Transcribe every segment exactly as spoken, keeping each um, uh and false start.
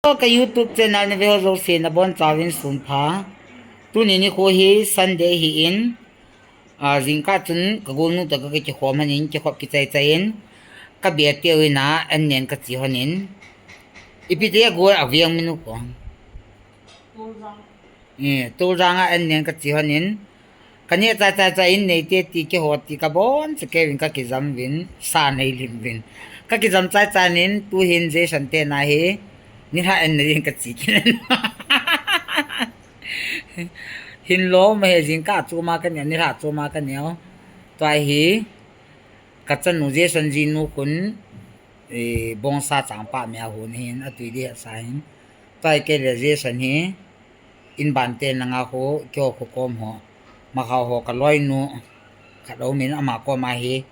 Ka YouTube channel na ve ho jouse nabonchauvin sunpha. Tuni nikho hi Sunday ahin, ah, jingkah chun ka golnu toh ka kikhom in, kikhop kichai chai in, ka bia teu in a, an nen ka che hon in. Ipi ti a gol a veng min u ko. Eh, Toljang a an nen ka che hon in. Ka neh chai chai chai in neite ti kihou ti ka bon, che kei vin ka kijam vin, sa nei lim vin. Ka kijam chai chai in, tuhin Jason te na hi, nilhah an nei in ka che kit in. Hin lou ma he jingkah chu ma ka neo, nilhah chu ma ka neo. Tua hi, ka chanu Jason jinu khun, eh, bongsa changpa mi a hun hin, a tui di sa hin. Tua hi kei le Jason hi, in ban te na nga khu, kei ho khu kom ho, ma khau ho ka loinu, ka lo min ama kom a hi,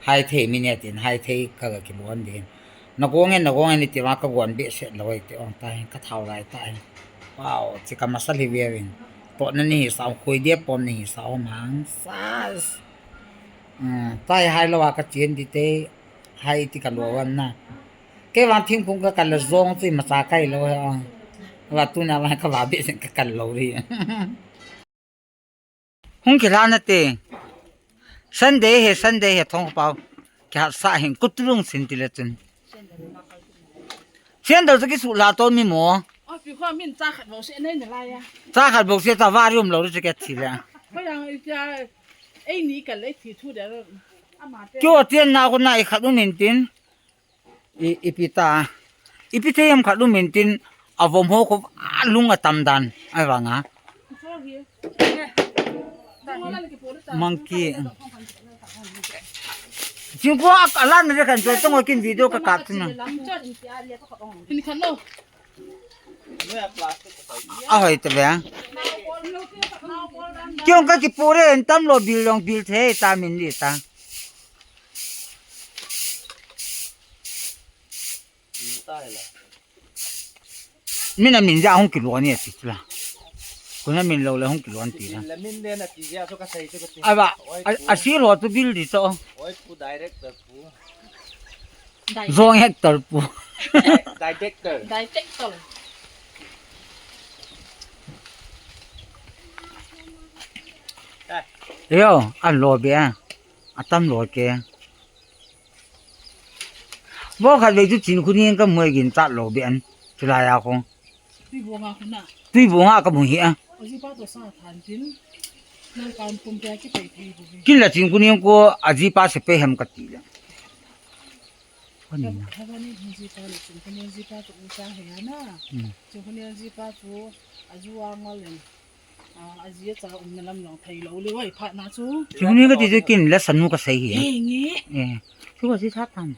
hai thei min e tin, hai thei ka ga ki bon din. Na gong e, na gong e ni ti ma ka gon be se lo e ti ong ta hin, ka thau lai ta hin. Wow, chi ka masal hi ve vin. To na ni hi sa, khui dia pom ni hi sa, om hang, sas. Hmm, tai hai lo a ka chen di te, hai ti ka lo wan na. Kei vang thingphung ka kal la jong chu imacha kai lo he a. Va tuna va ka va be sen ka kal lo ri. Hung kilha na te. Sunday he, Sunday he thong pau. Kihat sa hin kutlung sin ti le chun. Sandal chu kisu la to mi mo. Oi, pi kho min cha khat bou se nei na lai a. Cha khat bou se ta va ri um lo ri che ke thi le. Kho yang i cha ei ni ka le thi thu de. Ama te. Kyo tian na ko na i khat um in tin. I, ipi ta. Ipi te yam khat um in tin. A vom ho ko a lung a tam dan. Ai vang a. Monkey. Chingkua a lan na kan choi tong kin video ka kap tu na. Hin khan lo. A hoi te ve. Kiong ka ki pure en tam lo bil long bil the ta min di ta. Min a min ja hung ki lo ni a ti la. Kun a min lo le hung ki lo an ti la. Min le na ti ja so ka sai so ka ti. Ai ba, a, a si lo tu bil di to. Oi, pu director pu. Zong hector pu. Director. Director. Yo, a lo be a. A tam lo ke. Bo khat ve chu chin khu ni ka mu e gin chat lo be an. Chu la ya ko. Tui bo nga khu na. Tui bo nga ka mu hi a. A ji pa to sa than tin. Nang kan pum pia ki pai thei bo. Kin la chin khu ni ko a ji pa se pe hem ka ti la. Ko ni na. Haba ni hin ji pa le chin khu ni ji pa to u sa he na. Hmm. Chin khu ni ji pa chu a ju a ngol le. Ah, a ji a cha umna lam jong thei lo le, oi, phat na chu. Chu ni ka ti chu kin la sanu ka sei hi. Eh, nge. Eh. Chu ka si tha tam.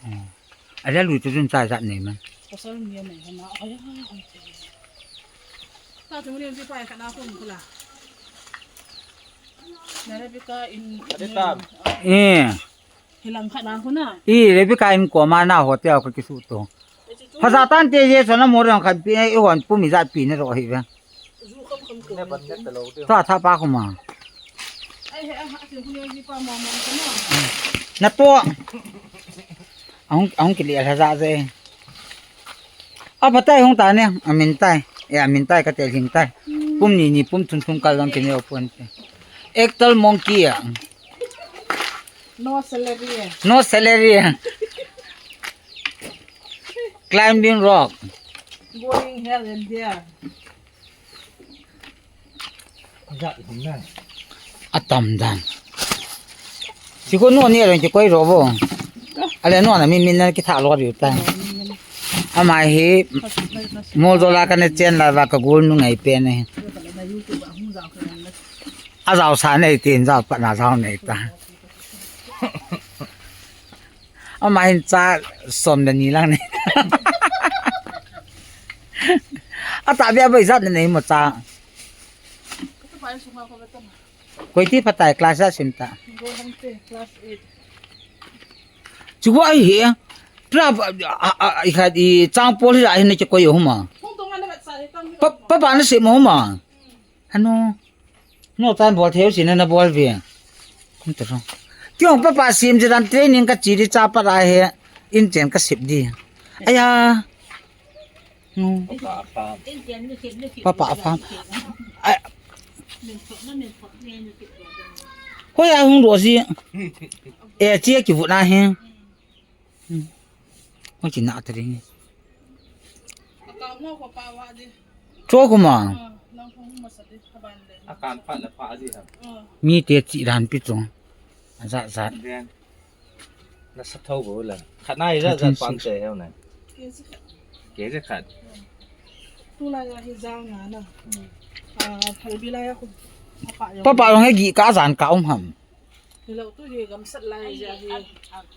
Eh. A la lu chu chun cha jat nei man. Pasal ni nei hana. Ai, ai, ai, thei. Ta chu ni ji pa ka na ko la. Na Rebecca in. Ade tam. Eh. Hilang khat na khu na. I, Rebecca in ko ma na hotel ka kisu to. Phaja tan te je so na mo rang khat pi na i hon pu mi jat pi na ro hi ve. Ju kham kham ko. Ne ban ne ta lo de. Ta tha pa khu ma. Ai he, a, a, a, khu ni ji pa ma ma khu na. Na to. Ahung, ahung ki le la ja je. A phatai hung ta ne, a min tai. E a min tai ka te hing tai. Pum ni ni pum thum thum kal long ki ne o pon te. Actor monkey a. No salary. No salary. Climbing rock. Going here and there. Atam dan. Siko no ni ren ki koi ro bo. Ale no na min min na ki tha lo ri ta. Ama hi mol do la ka ne chen la va ka gol nu ngai pe ne. A jao sa nei tin jao pa na jao nei ta. Ama hin cha som le ni lang nei. A ta bia bai jat nei mo cha. Koi ti phatai class a sim ta. Chu ai hi. Pra a, a, a, i khat i chang pol hi a hin ne koi huma. Pa, pa, pa na se mo huma. Hanu. No tan bol theu sin na bol ve. Kum ta ro. Kiong pa pa sim je dan training ka chi di cha pa ra he. In chen ka sip di. Aya. Papa farm. Hoi a hung doh ji. E, chia kivut na hi. Hoi chi na ta ding. Cho kuma. Mi te chi dan pi chung. Ajat jat. Na sa thau bo la. Khat nai ja ja pang te heu na. Ke je khat. Tu la ya hi jang na na. Ah, thal bi la ya khu. Papa yong he gi ka jan ka um ham. Lo tu hi gam sat la ya hi.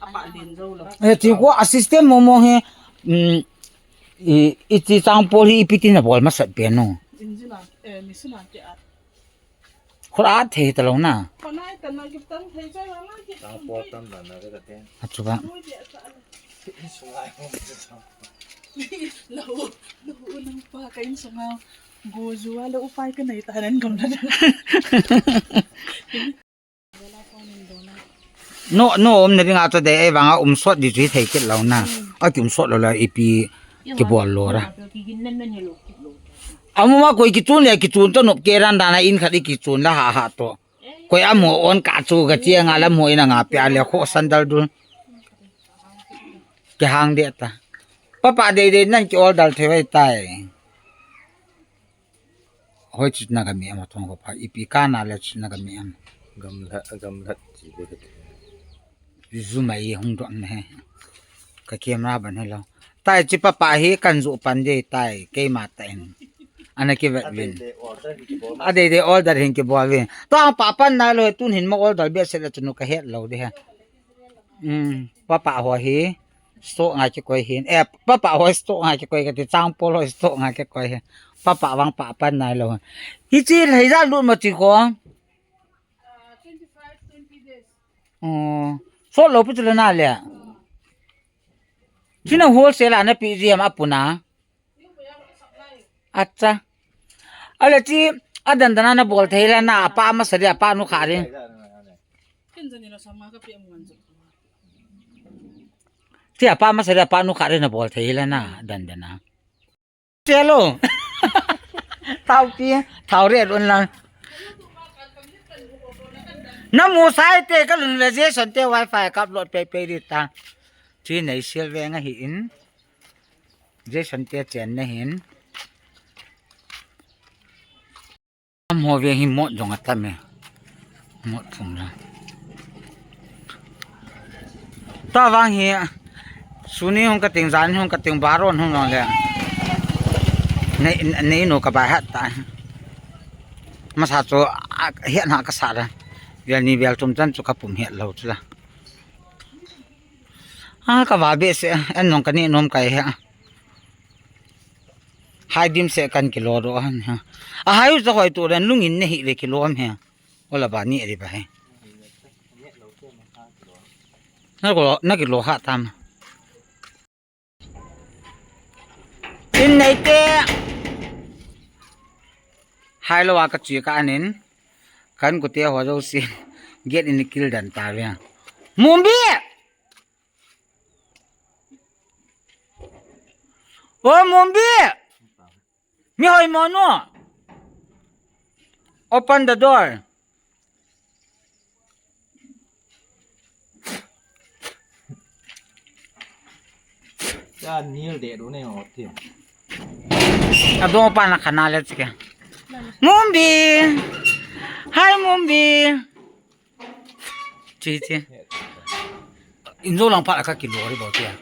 Apa din jo lo. Eh, ti ko a system mo mo he. Mm, i, i ti chang pol hi ipi tin a bol masat pe no. Injina, eh, misina ke a. Khur a thei ta lo na. Khur a thei ta na, ki tan thei chai la na, ki tan thei. Tang po tam na na ka te. A chu ba. Nui dia sa na. Sungai hong chu sa. Lo, lo, nang pa ka in sungai. Go ju a lo upai ka nei ta nan gam na. No, no, um na ding a ta de, eh, vang a um sot di chu thei kit lo na. A ki um sot lo la ipi ki bol lo ra. Amu ma koi kichun le kichun to nop ke ran dan a in khat i kichun la ha ha to. Koi amu on ka chu ka chia nga la mu in a nga pe a le kho sandal dul. Ki hang de ta. Papa dei dei nan ki order thei vai tai. Hoi chu na ka mi am thong ko pha. Ipi ka na le chu na ka mi am. Gamlat, gamlat chi de. Zu mai hung don ne. Ka camera ban he lo. Tai chi papa hi kan zu pan de tai. Keima ta in. Ana ki vet vin. A dei dei order hin ki bol vin. To ang pa pan na lo tun hin ma order be se la chu nu ka het lo de he. Um, papa ho hi. Stock ngai kikoi hin. Eh, papa ho stock ngai kikoi kati chang pol ho stock ngai kikoi hin. Papa vang pa pan nai lo. Hichi lei ja lut mo chi ko. Oh, so lo pu chu le na le. China wholesale a na pi ji am apuna. Acha. Ale chi adan dan a na bol thei la na apa ma sa dia pa nu kha ri. Chi apa ma sa dia pa nu kha ri na bol thei la na dan dan a. Chelo. Thau pi, thau re lon lang. Na mu sai te ka lun le Jason te wifi ka upload pe pe ri ta. Chi nei sil ve nga hi in. Jason te chen na hin. Am ho ve hi mot jong a tam e. Mot phung la. Ta vang hi suni hung ka ting, jan hung ka ting, baron hung jong le. Nei, nei nu ka bai hat ta. Masa chu a, hian ha ka sa la. Vel ni vel tum chan chu ka pum hiat lo chu la. A ka va be se, en nong ka ni nom kai he. Hai dim se kan kilo do han ha. A hai u za hoi tu ren lungin ne hi ve kilo am he. Ola ba ni ri ba he. Na ko, na kilo ha tam. In nei te. Hai lo wa ka chi ka anin. Kan ku te ho zo si. Get in kil dan ta ve. Mumbi! O Mumbi! Mi hoi mo nu. Open the door. Cha nil de do ne o ti. A do pa na khana le chike. Mumbi. Hi Mumbi. Chi chi. In zo lang pa ka kilo ri bo tia.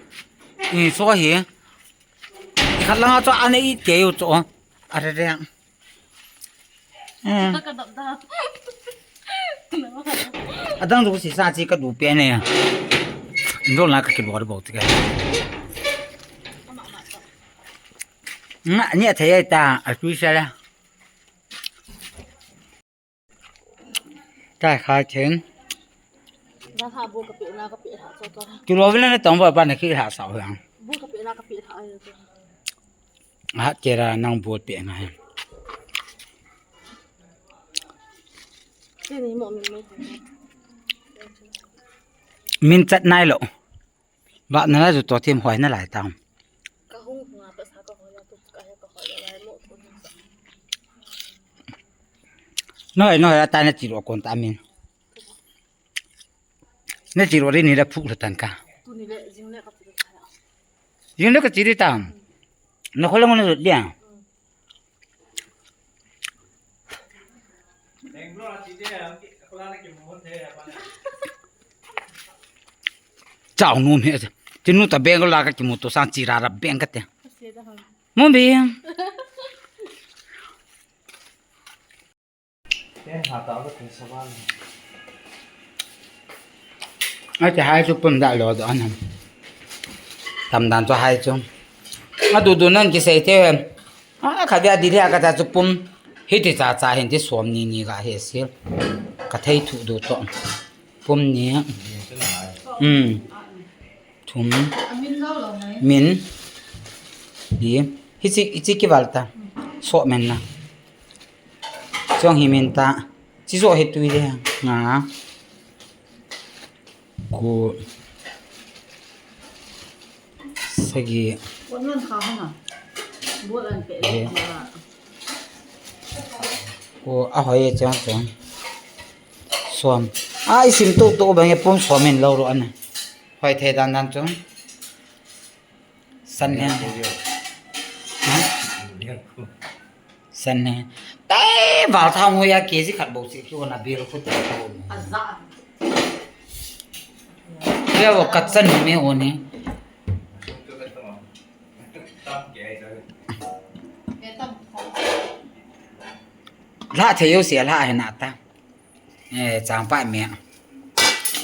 In so hi. Khat lang a cho ane i te yo cho. Are re. Eh. Adang du si sa chi ka du pe ne. In zo lang ka kilo ri bo tia. Nga ni a thei ta a tu sa la. Tai khai theng. Dah ha bu ka pe na ka pe ha cho cho. Kilo vela na tong ba ba na khi ha sa ho yang. Bu ka pe na ka pe ha ai cho. Ha kera nang bu pe na he. Te ni mo min mo. Min chat nai lo. Ba na la ju to thim hoi na lai tang. Ka hung nga Noi, noi, ata na tiro kon ta min. Na tiro ri ni da phu lo tan ka. Jing le ka tiro ta. Na kholang na dia. Chau nu mi. Ti nu ta beng la ka ki mu to sang chi ra ra beng ka te. Mo be. Ati hai chu pum da lo do anam. Tam dan chu hai chu. A du du nan ki sei te. A kha dia di dia ka ta chu pum. Hiti cha cha hin ti som ni ni ga he sil. Ka thei thu du to. Pum ni. Um. Thum. Min. Di. Hichi, hichi ki val ta. So men na. Chong hi min ta. Chi zo hi tui de. Nga. Ko. Sagi. Ko nan kha ha na. Bo lan pe le. Ko a hoi chang chang. Som. A isim tu tu bang e pum som in lo ro an. Hoi the dan dan chang. San he. San he. Tai val thang ho ya ke ji khat bo si ki ho na bil khu ta ko. Ya wo kat san me ho ni. La the yo se la he na ta. Eh, changpa mi.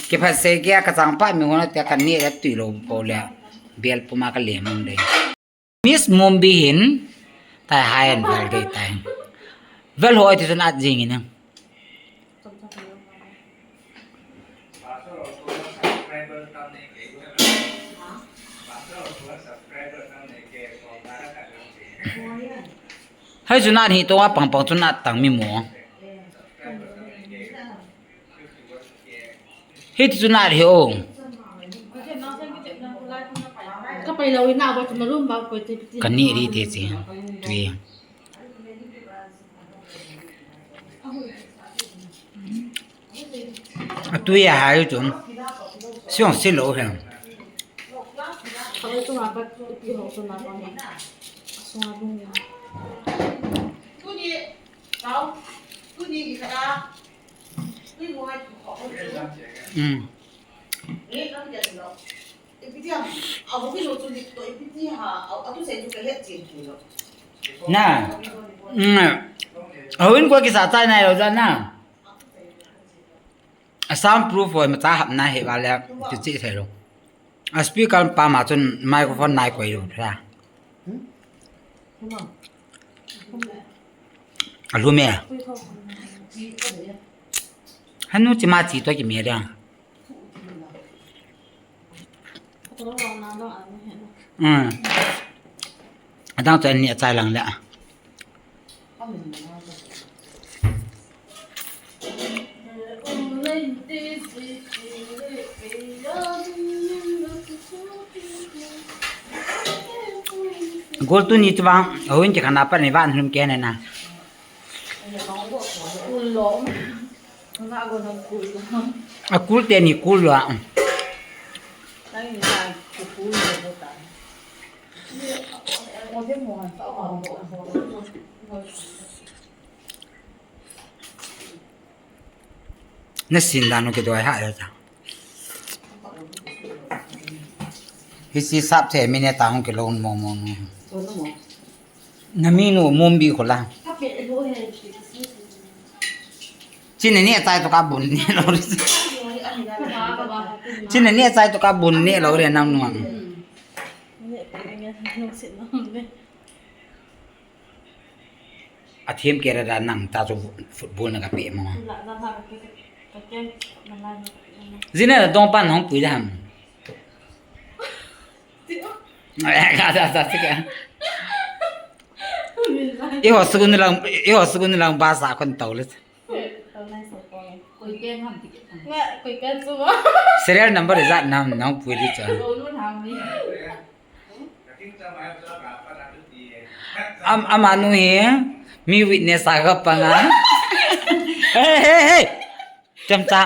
Kiphat se kia ka changpa mi hona tia ka ni la tui lo po le. Bel puma ka le mang de. Miss Mumbi hin tai hai an vel de tai. Vel hoi ti sun at jing in. Hai chu nat hi to a pang pang chu nat tang mi mo. Hiti chu nat hi o. Ka pai lo ina ba tu na room ba ko te ti. Ka ni ri te chi. Tui. A tui a hai chun. Siong si lo hen. Um. Na. Um. Ahun ko kisa chai nai lo ja na. A soundproof hoi ma cha hap na he va le ti chi thei lo. A speaker pa ma chun microphone nai koi lo tha. A lu me. Hanu chi ma chi to ki me da. Um. Adang chu ani achai lang le. Gol tu ni chuang, hoi ki khana pa ni van hum ke ne na. A kul te ni kul lo a. Na sin dan u ke doi ha ya ta. Hi si sap the mi ne ta hung ke lo mo mo no. Na mi nu mum bi ko la. Chine ni achai to ka bun ni lo. Chine ni achai to ka bun ni lo re nang nu. A thiam ke ra da nang ta chu football na ka pe mo. Zina da dong pan hong pui da ham. Ka sa sa si ka. I ho sukun lang, i ho sukun lang ba sa kon tau le. Serial number is that nam nang pui di cha. Am, amanu hi mi witness a ga panga. Hey, hey, hey. Cham cha.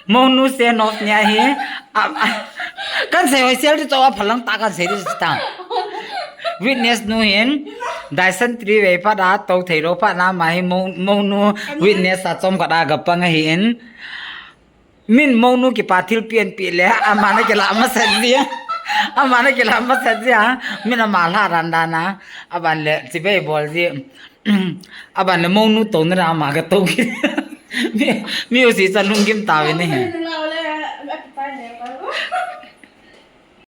Monu se nok nia hi. Am, am. Kan sei hoi sel di to a phalang ta kan sei di ta. Witness nu hin. Dyson three way pha da to thei lo pha na ma hi mo, monu witness a chom ka da ga panga hi in. Min monu kipa thil pian pi le, amana kila masat dia. Amana kila masat dia. Min ama la ran dana. Aban le, chibai bol dia. Aban le monu to na ama ka to ki. Mi, mi usi sa lungkim ta ve ne.